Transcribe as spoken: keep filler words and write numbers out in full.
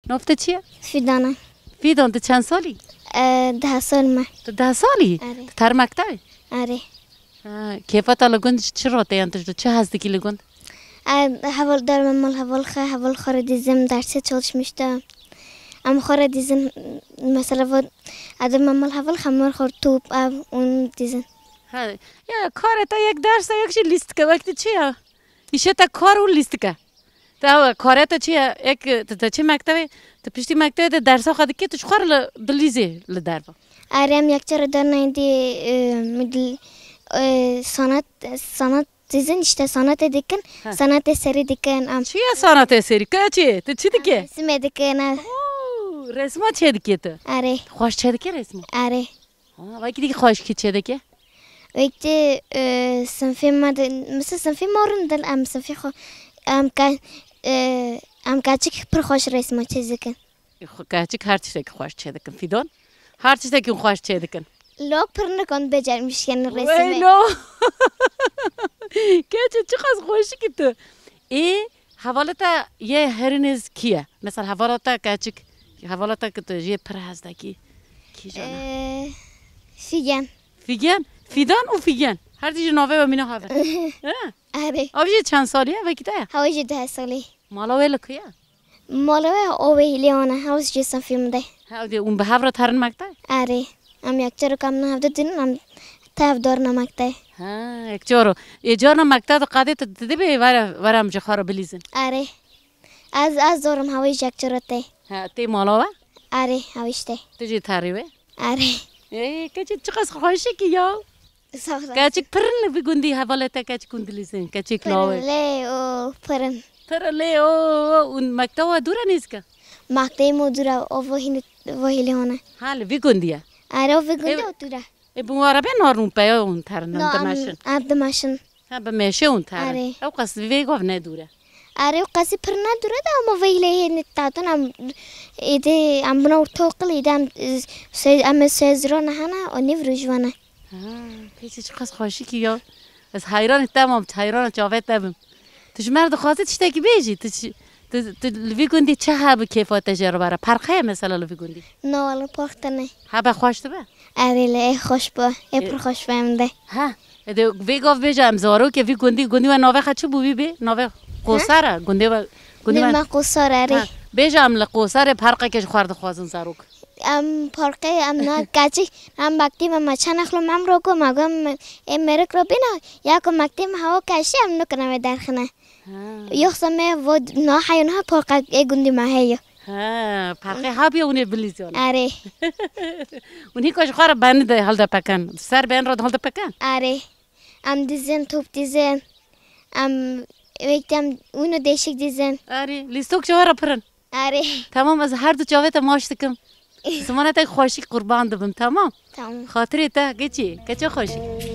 Nav te çi ye? Fîdan e. Fîdan, tu çend salî? E, deh sal me. Tu deh salî? Erê. Tu ter mektebê? Erê. Ha, kêfa te li gund ji çi re tê, yan tu ji çi hez dikî li gund? E, heval derim, heval xwe, heval xwe re dizim, derse çalışmıştım. Em xwe re dizin, mesela, vo, ez ê me mal heval xemar xor top ev un dizin. Ha, ya, karê te yek dersa, yek jî lîstik e, wek tu çi ya? Îşê te kar û lîstik e. Te ew karê te çi ye? Yek tu te çi mektebê, tu piştî mektebê de dersa xwe dikî, tu ji xwe re li, dilîzê li derve. Erê, em yek cara dar neyndî, e, midil, e, sanat, sanat dizin, işte sanatê dikin, Ha. sanatê serî dikin. Em Çi ye sanatê serî? Keçê, tu çi dikî? Resimê dikin, ev. Oo, resma çê dikî tu? Erê. Xweş çê dikî resma? Erê. Ha, wekî dî xweş kî çê dikî? Wekî, e, sinfê me de, mesela sinfê me rind in, em sinfê xwe, em ke-, e, em keçik pir xweş resma çê dikin. Xwe keçik her tiştekî xweş çê dikin. Fîdan, her tiştekî xweş çê dikin. Lok pir nikon becermişken Wey resimê. No! Keçê çiqas xweşikî tu. Ê, hevala te yê herî nêz kî ye? Mesela hevala te keçik, hevala te ki tu jê pir hez dekî. Kîjan e? Ee, Figen. Figen? Fîdan û Figen. Her tî ji navê we mîna have. Ha? Erê. Ew jî çend salî ye? Vekî te ye? Ew jî deh salî. Mala wê li ku ye? Mala wê Ovê Hîlê wan e, ew jî sinfê min de. Ha, ew dê, hûn bi hev re terin mekteb? Erê. Em yek carok em niha hevdû dînin, em tev dorna mekteb. Ha, yek caro. Ê, carna mekteb de qadê tu dibê were, were em ji xwe re bilîzin? Erê. Ez, ez zorim hewî ji yek caro tê. Ha, tê mala we? Erê, hewî jî tê. Tu jî terî wê? Erê. Ê, keçik çiqas xweşikî ya. Sax, sax. Keçik pir in li vî gundî, hevalê te keçik hûn dilîzin, keçik lawê. Pir in lê û pir in. Pir in lê û, û, û mekteba dûr e nêzîk e? Mektebê me dûr e, o vo hîn, vo hîlê hone. Ha, li vî gundî ye? Erê, o vî gundî Ê, o dûr e. Ê, bi wan re bê narin û peya hûn terin, No, em em, dimeşin. em dimeşin. Ha, bi mêşê hûn terin. Erê. Ew qas vê gov ne dûr e. Erê, ew qasî pir ne dûr e de, ama vê hîlê hê ne tatin, em, êdî em bina ortaokul, êdî em, e, se-, em ê sezra nehana, o nîv rojvane. Ha, keçê çiqas xweşikî ya. Ez heyranê te mam, heyrana çavê te bim. Tu ji me re dixwazî tiştekî bêjî? Tu çi, tu, tu li vî gundî çi hebû kêfa te jê re bare? Perqe ye mesela li vî gundî? Na, wele park tune. Hebe xweş dibe? Erê, lê ê xweş be, ê Ê- pir xweş be em de. Ha, ê de vê gav bêje em zarokê vî gundî, gundî we navê xwe çi bû wî bê? Navê Qosar e, gundê we, gundê Nê we me Qosar erê. Ha, bêje em li Qosarê perqekê ji xwe re dixwazin zarok. Em parkê, em na keçik, em mektê me, me çend xlo me em roko, me gom ê merik ro bîna, ya ku mektê me hewa keşî em nikine wê derxine. Ha. Yoksa me vo na heyo niha parka ê gundî me heyo. Ha, parkê habiye hûn ê bilîzyon. Erê. Hûn hîka ji xwe re ben de hilde pekan. Ser ben re hilde pekan. Erê. Em dizin, top dizin. Em wek dem ûno değişik dizin. Erê. Lîstok ji we re pirin. Erê. Tamam, ez her du çavê te maç dikim. Zimanê te xweşik qurban dibim, tamam? Tamam. Xatirê te, keçê, keçê xweşik.